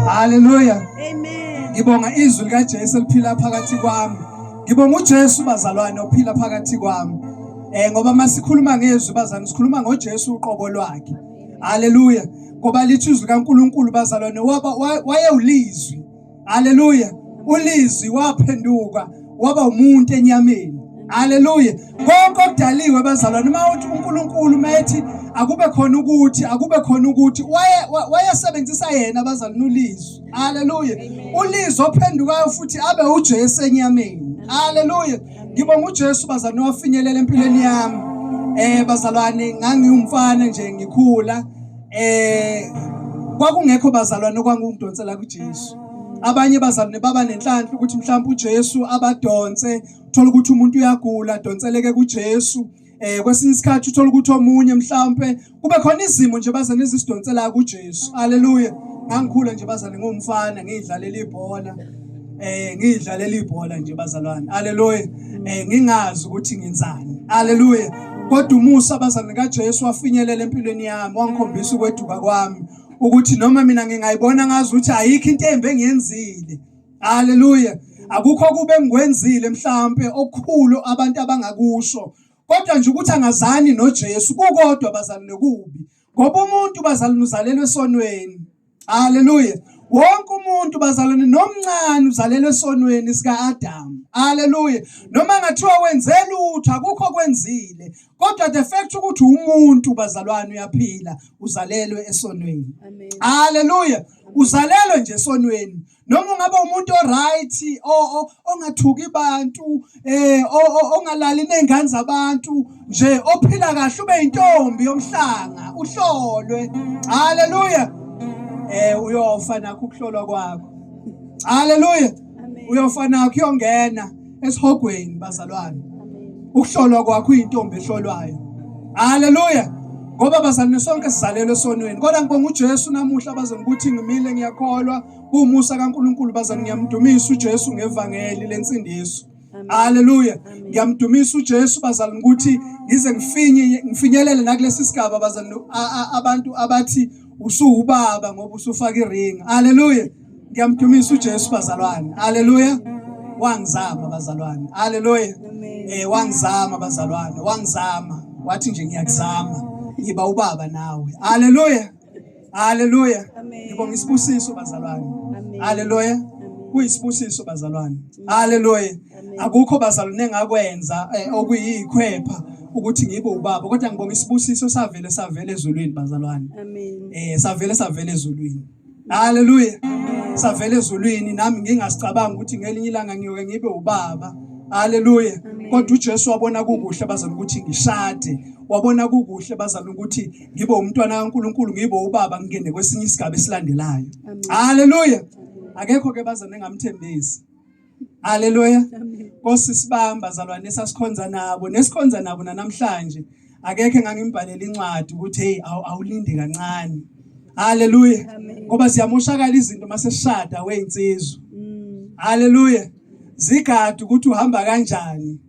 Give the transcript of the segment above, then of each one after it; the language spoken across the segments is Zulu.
Haleluya. Amen. Ngibonga izwi likaJesu eliphila phakathi kwami. Ngibonga uJesu bazalwane ophila phakathi kwami. Ngoba masikhuluma ngezwi bazalwane sikhuluma ngoJesu uqobo lwakhe. Haleluya. Ngoba lithi izwi likaNkuluNkulu bazalwane waba wayewulizwi. Haleluya. Ulizwi waphenduka waba umuntu enyameni. Haleluya. Konke okudaliwe bazalwane uma uthi uNkulunkulu mayethi akube khona ukuthi akube khona ukuthi waye wayesebenzisa yena bazalwane ulizwi. Haleluya. Ulizwi ophendukayo futhi abe uJesu enyameni. Haleluya. Ngibonga uJesu bazalwane wafinyelela empilweni yami. Bazalwane ngangiwumfana nje ngikhula kwakungekho bazalwane okwangungidonsela kuJesu. Abanye bazalwane baba nenhlanhla ukuthi mhlawumbe uJesu abadonse, uthola ukuthi umuntu uyagula adonseleke kuJesu. Kwesinye isikhathi uthola ukuthi omunye mhlawumbe kube khona izimo nje bazalwane ezisidonsela kuJesu. Haleluya. Ngangikhula nje bazalwane ngumfana ngidlalela ibhola. Ngidlalela ibhola nje bazalwane. Haleluya. Ngingazi ukuthi ngenzani. Haleluya. Kodwa umusa bazalwane kaJesu wafinyelela empilweni yami, wangikhombisa ukweduka kwami ukuthi noma mina ngingayibona ngazi ukuthi ayikho into embi engiyenzile. Haleluya. Akukho kube engikwenzile mhlambe okukhulu abantu abangakusho. Kodwa nje ukuthi angazani noJesu kukodwa bazalwane kubi. Ngoba umuntu bazalwane uzalelwe esonweni. Haleluya. Wonke umuntu bazalwane nomncane uzalelwe esonweni sika-Adamu. Haleluya. Noma ngathiwa wenze lutho akukho kwenzile. Kodwa the fact ukuthi umuntu bazalwane uyaphila uzalelwe esonweni. Haleluya. Uzalelwe nje esonweni. Noma ungaba umuntu oright ongathuki abantu ongalali nezingane zabantu nje ophila kahle ube intombi yomhlanga uhlolwe. Haleluya. Uyofa nakho ukuhlolwa kwakho. Haleluya. Uyofa nakho uyongena esihogweni bazalwane. Ukuhlolwa kwakho uyintombi ehlolwayo. Haleluya. Ngoba bazalwane sonke sizalelwe esonweni. Kodwa ngibonga uJesu namuhla bazalwane ukuthi ngimile ngiyakholwa kuwumusa kaNkuluNkulu bazalwane ngiyamdumisa uJesu ngevangeli lensindiso. Haleluya. Ngiyamdumisa uJesu bazalwane ukuthi ngize ngifinyelele nakulesi sigaba bazalwane abantu abathi usuwubaba ngoba usufaka iring. Haleluya. Ngiyamdumisa uJesu bazalwane. Haleluya. Wangizama bazalwane. Haleluya. Wangizama bazalwane. Wangizama. Wathi nje ngiyakuzama. Ngiba ubaba nawe. Haleluya. Haleluya. Ngibonga isibusiso bazalwane. Haleluya. Kuyisibusiso bazalwane. Haleluya. Akukho bazalwane engakwenza okuyikhwepha ukuthi ngibe ubaba kodwa ngibonga isibusiso savele savele ezulwini bazalwane. Amen. Savele savele ezulwini. Haleluya. Savele ezulwini nami ngingasicabanga ukuthi ngelinye ilanga ngiyoke ngibe ubaba. Haleluya. Kodwa uJesu wabona kukuhle bazalwane ukuthi ngishade. Wabona kukuhle bazalwane ukuthi ngibe umntwana kaNkuluNkulu, ngibe ubaba ngingene kwesinye isigaba esilandelayo. Haleluya. Akekho ke bazalwane engamthembisi. Haleluya. Nkosi sibamba bazalwane esasikhonza nabo nesikhonza nabo namhlanje. Akekho engangimbhalela incwadi ukuthi hey awulinde kancane. Haleluya. Ngoba siyamoshakala izinto masesishada weyinsizwa. Haleluya. Zigade ukuthi uhamba kanjani.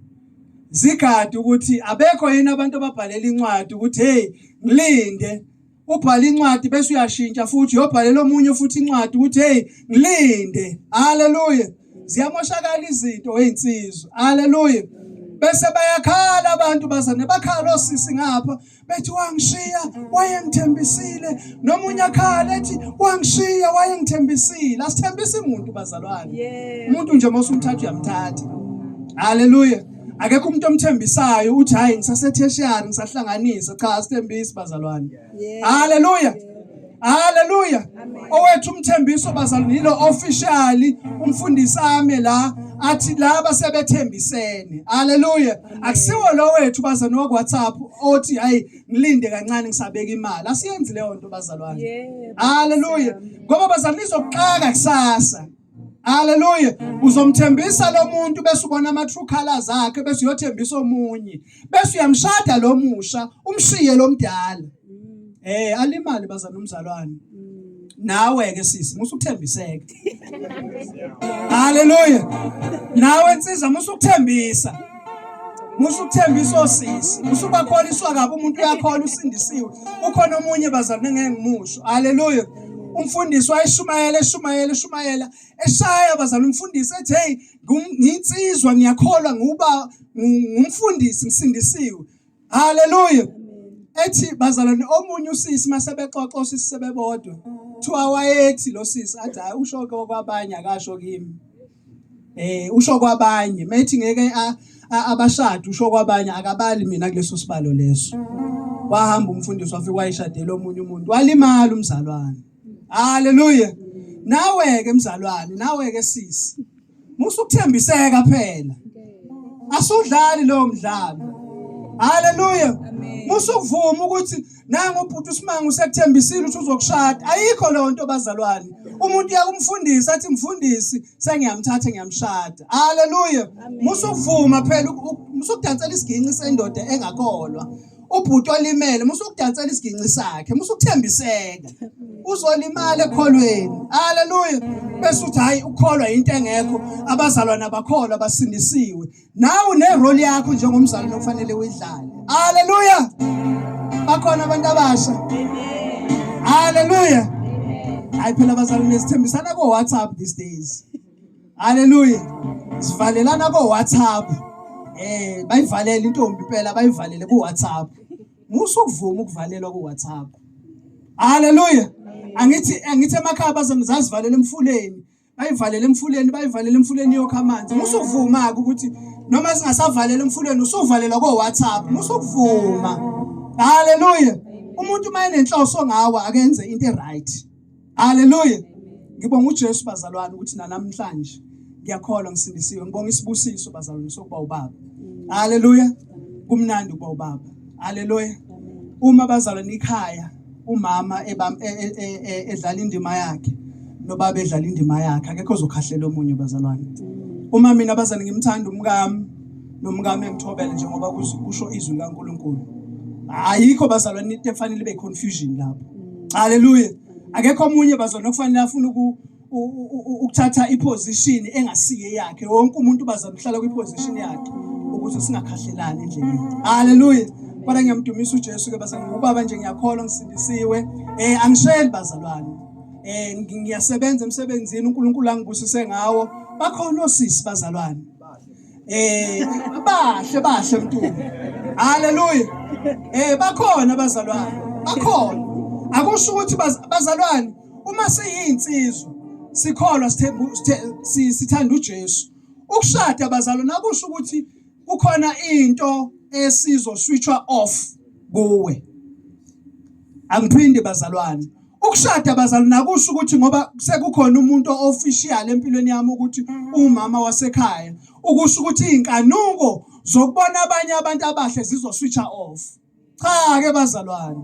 Zigade ukuthi abekho yini abantu ababhalela incwadi ukuthi hey ngilinde. Ubhala incwadi bese uyashintsha futhi uyobhalela omunye futhi incwadi ukuthi hey ngilinde. Haleluya. Ziyamoshakala izinto weyinsizwa. Haleluya. Bese bayakhala abantu bazane bakhala osisi ngapha bethi wangishiya wayengithembisile nomunye akhala ethi wangishiya wayengithembisile. Asithembisi umuntu bazalwane. Umuntu nje mawusumthatha uyamthatha. Haleluya. Akekho umuntu omthembisayo uthi hayi ngisase-tertiary ngisahlanganisa. Cha, asithembisi bazalwane. Haleluya. Haleluya. Owethu umthembiso bazalwane yilo officially umfundisi ame la athi laba sebethembisene. Haleluya. Akusiwo lo wethu bazalwane wa WhatsApp othi hayi ngilinde kancane ngisabeka imali. Asiyenzi leyo nto bazalwane. Haleluya. Ngoba bazalwane izokuxaka kusasa. Haleluya. Uzomthembisa lo muntu bese ubona ama true colors akhe bese uyothembisa omunye. Bese uyamshada lo musha, umshiye lo mdala. Alimali bazana umzalwane. Nawe ke sisi musukuthembiseke. Haleluya. Nawe insizwa musukuthembisa. Musukuthembisa osisi, musubakholiswa kabi umuntu uyakholwa usindisiwe. Ukhona omunye bazalwane ngeke ngimusho. Haleluya. Umfundisi wayeshumayela eshumayela eshumayela eshaya bazalwane umfundisi ethi hey ngiyinsizwa ngiyakholwa nguba ngumfundisi ngisindisiwe. Haleluya. Ethi bazalwane omunye usisi masebexoxa osisi sebebodwa. Kuthiwa wayethi lo sisi athi hayi usho kwabanye akasho kimi. Usho kwabanye methi ngeke abashade usho kwabanye akabali mina kuleso sibalo leso. Wahamba umfundisi wafika wayishadela omunye umuntu walimala umzalwane. Haleluya. Nawe ke mzalwane, nawe ke sisi. Musa ukuthembiseka phela. Asudlali lowo mdlalo. Haleluya. Musa ukuvuma ukuthi nangu ubhuti uSimanga usekuthembisile ukuthi uzokushada. Ayikho leyo nto bazalwane. Umuntu uyakumfundisa athi mfundisi sengiyamthatha ngiyamshada. Haleluya. Musa ukuvuma phela musa ukudansela isiginci sendoda engakholwa. Ubhuti olimele musa ukudansela isiginci sakhe, musa ukuthembiseka. Uzolimala ekholweni. Haleluya. Bese uthi hayi ukholwa into engekho, abazalwane abakholwa basindisiwe. Nawe une-role yakho njengomzalwane okufanele uyidlale. Haleluya. Bakhona abantu abasha. Haleluya. Hayi phela abazalwane sithembisana ko WhatsApp these days. Haleluya. Sivalelana ko WhatsApp. Bayivalele intombi impela bayivalele ku WhatsApp. Musa ukuvuma ukuvalelwa ku WhatsApp. Haleluya. Angithi emakhaya bazazivalela emfuleni. Bayivalele emfuleni, bayivalele emfuleni yokha amanzi. Musa ukuvuma ke ukuthi noma singasavalele emfuleni usuvalelwa ko WhatsApp. Musa ukuvuma. Haleluya. Umuntu uma enenhloso ngawe akenze into eright. Haleluya. Ngibonga uJesu bazalwane ukuthi namhlanje ngiyakholwa ngisindisiwe. Ngibonga isibusiso bazalwane sokuba ubaba. Haleluya. Kumnandi ukuba ubaba. Haleluya. Uma bazalwane ikhaya umama edlala indima yakhe nobaba edlala indima yakhe akekho ozokhahlela omunye bazalwane. Uma mina bazalwane ngimthanda umkami nomkami engithobele njengoba kusho izwi likaNkulunkulu. Ayikho bazalwane into efanele ibe confusion lapho. Haleluya. Akekho omunye bazalwane okufanele afune ukuthatha iposition engasiye yakhe. Wonke umuntu bazalwane uhlala kwiposition yakhe ukuze singakhahlelani endleleni. Haleluya. Kodwa ngiyamdumisa uJesu ke bazalwane, ubaba nje ngiyakholwa ngisindisiwe. Angisheli bazalwane. Ngiyasebenza emsebenzini uNkulunkulu angibusise ngawo. Bakhona osisi bazalwane. Bahle bahle mntu. Haleluya. Bakhona abazalwane. Bakhona. Akusho ukuthi bazalwane uma siyinsizwa sikholwa sithanda uJesu. Ukushada bazalwane akusho ukuthi kukhona into esizo switchwa off kuwe. Angiphindi bazalwane. Ukushada bazalwane akusho ukuthi ngoba sekukhona umuntu official empilweni yami ukuthi umama wasekhaya ukusho ukuthi izinkanuko zokubona abanye abantu abahle zizoswitcha off. Cha ke bazalwane.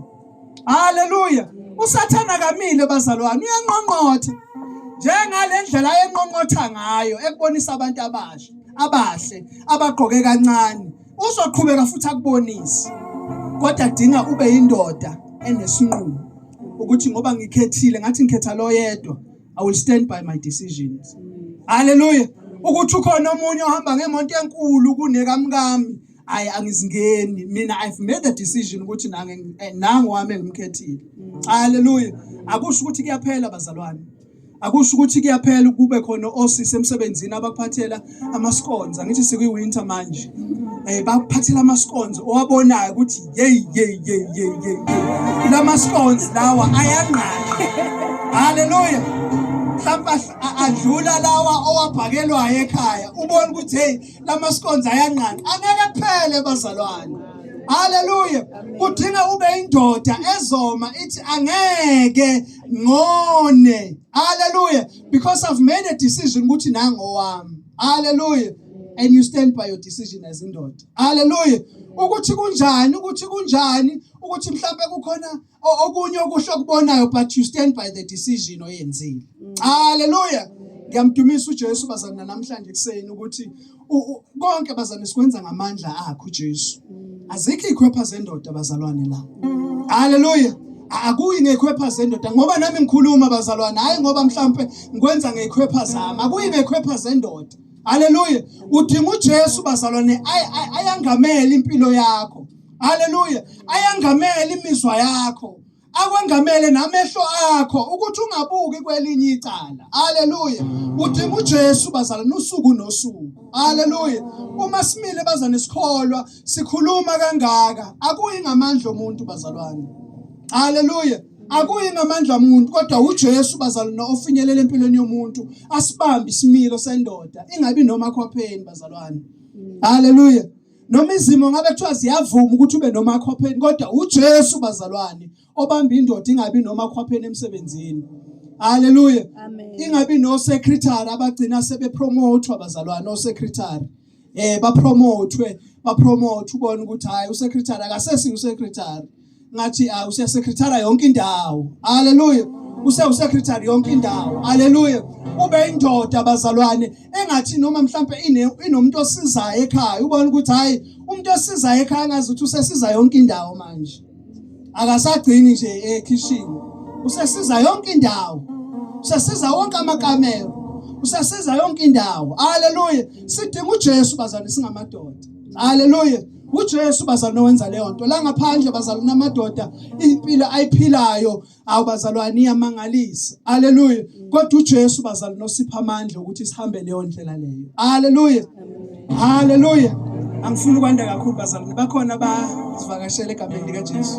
Haleluya. uSathana kamile bazalwane uyanqonqotha. Njengale ndlela ayenqonqotha ngayo ekubonisa abantu abasha abahle abagqoke kancane uzoqhubeka futhi akubonise. Kodwa kudinga ube indoda enesinqumo ukuthi ngoba ngikhethile ngathi ngikhetha lo yedwa, I will stand by my decisions. Haleluya. Ukuthi ukhona omunye ohamba ngemonto enkulu kunekamkami, ayi angizingeni mina, I've made the decision ukuthi nange nangu wami engimkhethile. Haleluya. Akusho ukuthi kuyaphela bazalwane. Akusho ukuthi kuyaphela kube khona osisi emsebenzini abakuphathela ama-scones. Angithi sikwi-winter manje. Bakuphathela ama-scones owabonayo ukuthi yey yey yey yey yey. Lama scones lawa ayangqala. Haleluya. Mhlawumbe adlula lawa owabhakelwayo ekhaya. Ubona ukuthi hey lama scones ayangqala. Angeke kuphele bazalwane. Haleluya. Kudinga ube indoda ezoma ithi angeke ngone. Hallelujah. Because I've made a decision ukuthi nango wami. Hallelujah. And you stand by your decision as indoda. Hallelujah. Ukuthi kunjani, ukuthi kunjani, ukuthi mhlambe kukhona okunye okusho okubonayo, but you stand by the decision oyenzile. Hallelujah. Ngiyamdumisa uJesu bazalwane namhlanje kuseni ukuthi konke bazalwane sikwenza ngamandla akhe uJesu. Azikho ikhwepha zendoda bazalwane la. Hallelujah. Akuyi ngekhwepha zendoda ngoba nami ngikhuluma bazalwane, hayi ngoba mhlambe ngikwenza ngekhwepha zami. Akuyi ngekhwepha zendoda. Hallelujah. Udinga uJesu bazalwane ayangamele impilo yakho. Hallelujah. Ayangamele imizwa yakho. Akwengamele namehlo akho ukuthi ungabuki kwelinye icala. Haleluya. Udinga uJesu bazalwane usuku nosuku. Haleluya. Uma simile bazane sikholwa sikhuluma kangaka akuyi ngamandla omuntu bazalwane. Haleluya. Akuyi ngamandla omuntu kodwa uJesu bazalwane ofinyelela empilweni yomuntu asibambe isimilo sendoda ingabi noma khwapheni bazalwane. Haleluya. Noma izimo ngabe kuthiwa ziyavuma ukuthi ube nomakhwapheni kodwa uJesu bazalwane obamba indoda ingabi nomakhwapheni emsebenzini. Haleluya. Ingabi no secretary abagcina sebepromothwa bazalwane o secretary. Eh bapromothwe, bapromote ubone ukuthi hayi usecretary akasesi usecretary. Ngathi ah usesecretary yonke indawo. Haleluya. Use usecretary yonke indawo. Haleluya. Ube indoda bazalwane engathi noma mhlambe inomuntu osizayo ekhaya ubona ukuthi hayi umuntu osizayo ekhaya ngazi ukuthi usesiza yonke indawo manje. Akasagcini nje ekhishini. Usesiza yonke indawo. Usesiza wonke amakamelo. Usesiza yonke indawo. Haleluya. Sidinga uJesu bazalwane singamadoda. Haleluya. UJesu bazalwane wenza leyo nto. La ngaphandle bazalwane amadoda impilo ayiphilayo awu bazalwane iyamangalisa. Haleluya. Kodwa uJesu bazalwane osipha amandla ukuthi sihambe leyo ndlela leyo. Haleluya. Haleluya. Angifuni ukwanda kakhulu bazalwane. Bakhona abasivakashele egameni likaJesu.